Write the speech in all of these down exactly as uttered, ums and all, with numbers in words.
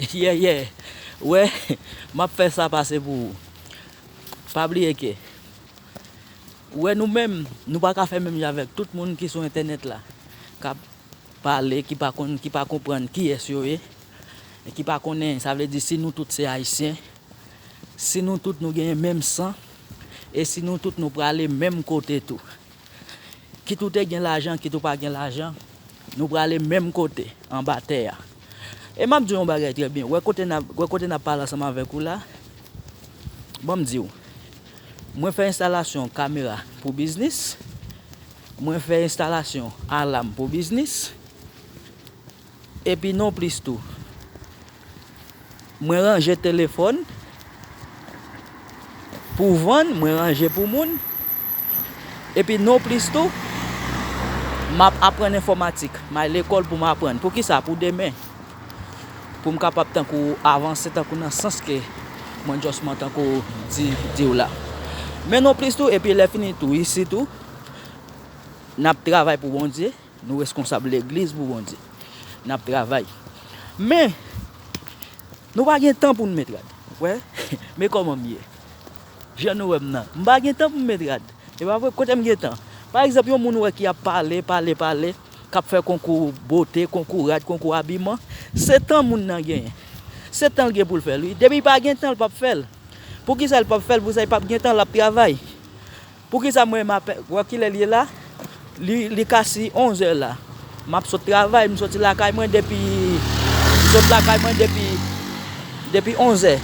Yeah, yeah. Wè, m ap fè sa pase pou ou. Pa bliye ke, wè, nou menm, nou pa ka fè menm jan avèk tout moun ki sou entènèt la, k ap pale, ki pa konn, ki pa konprann kiyès yo ye, e ki pa konnen, sa vle di si nou tout se Ayisyen, si nou tout nou genyen menm san, e si nou tout nou prale menm kote tou. Kit ou te gen lajan, kit ou pa gen lajan, nou prale menm kote, anba tè a. E m ap di w yon bagay trè byen. Wè kote n ap, wè kote n ap pale ansanm avèk ou la, ban m di w. Mwen fè enstalasyon kamera pou biznis. Mwen fè enstalasyon alam pou biznis. Epi nonplis tou, mwen ranje telefòn pou vann, mwen ranje pou moun. Epi nonplis tou, m ap aprann enfòmatik. M al lekòl pou m aprann. Poukisa? Pou demen. Pou m kapab tankou avanse tankou nan sans ke mwen jisman tankou di, di w la. Men nonplis tou, epi lè fini tou, isi tou, n ap travay pou Bondye. Nou reskonsab legliz pou Bondye. N ap travay. Men, nou pa gen tan pou n met rad. Wè, men kòman m ye. Jan nou wè m nan. M pa gen tan pou m met rad. E pa vre, kote m gen tan? Pa egzanp, yon moun ou wè ki ap pale, pale, pale, k ap fè konkou bote, konkou rad, konkou abiman, se tan moun nan genyen. Se tan l gen pou l fè l, wi. Depi l pa gen tan, l p ap fè l. Poukisa l p ap fè l? Poukisa l p ap gen tan? L ap travay. Poukisa mwen m ap wè kilè l ye la? Li, li ka si onzè la. M ap sot travay, m soti lakay mwen depi, m sot lakay mwen depi, depi onzè.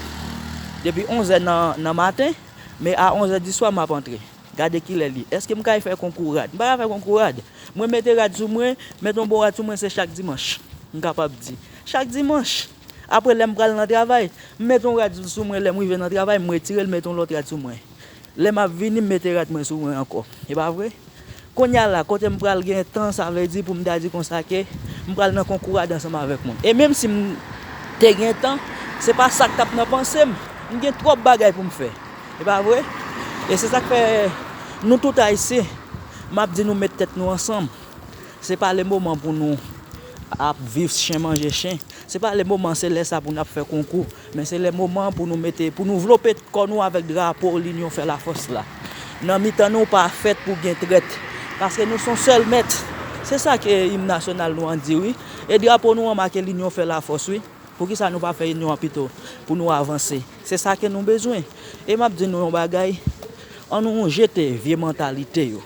Depi onzè nan, nan maten, men a onzè di swa m ap antre. Gade kilè li. Èske m kay fè konkou rad? M pa ka fè konkou rad. Mwen mete rad sou mwen, mete yon bon rad sou mwen, se chak dimanch. M kapab di. Chak dimanch. Apre, lè m pral nan travay, m mete yon rad sou mwen, lè m rive nan travay, m retire l, mete yon lòt rad sou mwen. Lè m ap vini, m mete rad mwen sou mwen ankò. E pa vre? Kounye a la, kote m pral gen tan, sa vle di pou m ta di konsa ke m pral nan konkou rad ansanm avèk moun. E menm si m te gen tan, se pa sa k t ap nan panse m. M gen twòp bagay pou m fè. E pa vre? E se sa k fè nou tout Ayisyen, m ap di nou met tèt nou ansanm. Se pa le moman pou nou ap viv chen manje chen. Se pa le moman, se lè sa pou n ap fè konkou. Men se le moman pou nou mete, pou nou vlope kò nou avèk drapo Linyon fè lafòs la. Nan mitan nou pa fèt pou gen trèt. Paske nou se yon sèl mèt. Se sa ke im nasyonal nou an di, wi. E drapo nou an make Linyon fè lafòs, wi. Poukisa nou pa fè inyon an pito pou nou avanse? Se sa ke nou bezwen. E m ap di nou yon bagay, ann nou jete vye mantalite yo.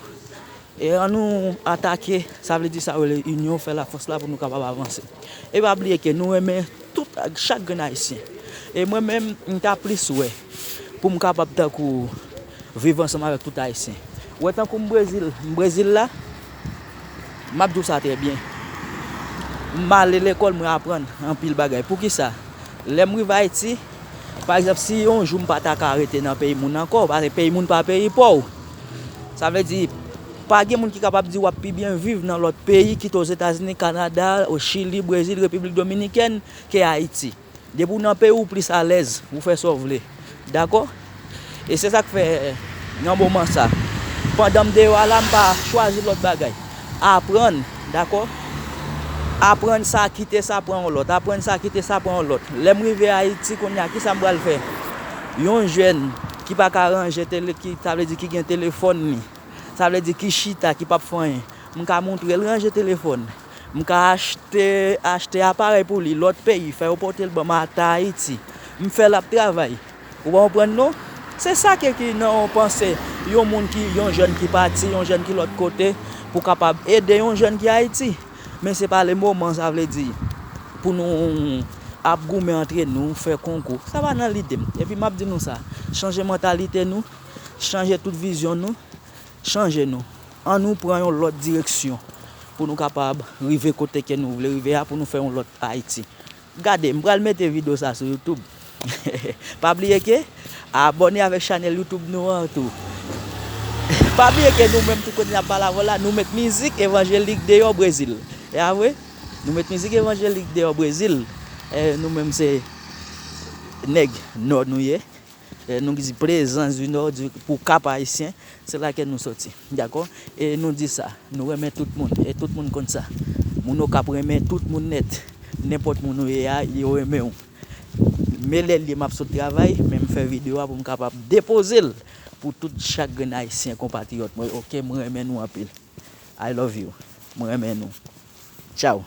E ann nou atake, sa vle di sa yo rele inyon fè lafòs la pou nou kapab avanse. E pa bliye ke nou renmen tout, chak grenn Ayisyen. E mwen menm, m ta plis wè pou m kapab tankou viv ansanm avèk tout Ayisyen. Wè tankou m Brezil, m Brezil la, m ap di w sa trè byen. M ale lekòl, mwen aprann anpil bagay. Poukisa? Lè m rive Ayiti, pa egzanp, si yon jou m pa ta ka rete nan peyi moun ankò, paske peyi moun pa peyi pa w. Sa vle di, pa gen moun ki kapab di w ap pi byen viv nan lòt peyi, kit Ozetazini, Kanada, o Chili, Brezil, Repiblik Dominikèn, ke Ayiti. Depi w nan peyi w, w plis alèz, ou fè sa w vle. Dakò? E se sa k fè, nan moman sa, pandan m deyò a la, m pa chwazi lòt bagay. Aprann, dakò? Aprann sa, kite sa, pran yon lòt. Aprann sa, kite sa, pran yon lòt. Lè m rive Ayiti kounye a, kisa m pral fè? Yon jèn ki pa ka ranje tele-, ki, sa vle di ki gen telefòn li, sa vle di ki chita, ki p ap fè anyen, m ka montre l ranje telefòn. M ka achte, achte aparèy pou li lòt peyi, fè yo pote l ban m ata Ayiti. M fè l ap travay. Ou pa konprann non? Se sa ke ki nan yon panse yon moun ki, yon jèn ki pati, yon jèn ki lòt kote, pou kapab ede yon jèn ki Ayiti. Men se pa le moman, sa vle di, pou nou ap goumen antre nou, fè konkou. Sa pa nan lide m. Epi m ap di nou sa, chanje mantalite nou, chanje tout vizyon nou, chanje nou. Ann nou pran yon lòt direksyon pou nou kapab rive kote ke nou vle rive a, pou nou fè yon lòt Ayiti. Gade, m pral mete videyo sa sou YouTube. Pa bliye ke abòne avèk chanèl YouTube nou an tou. Pa bliye ke nou menm tout kote n ap pale avè w la, nou met mizik evanjelik deyò Brezil. E a vre? Nou met mizik evanjelik deyò Brezil. E nou menm se nèg nò nou ye. E nou di Plaisance du Nord du, pou Cap Haïtien. Se la ke nou soti. Dakò? E nou di sa, nou renmen tout moun, e tout moun konn sa. Moun Okap renmen tout moun nèt. Nenpòt moun ou ye a, yo renmen w. Men lè l ye m ap sot travay, men m fè videyo a pou m kapab depoze l pou tout chak grenn Ayisyen konpatriyòt mwen, oke? M renmen nou anpil. I love you. M renmen nou. Tchaw.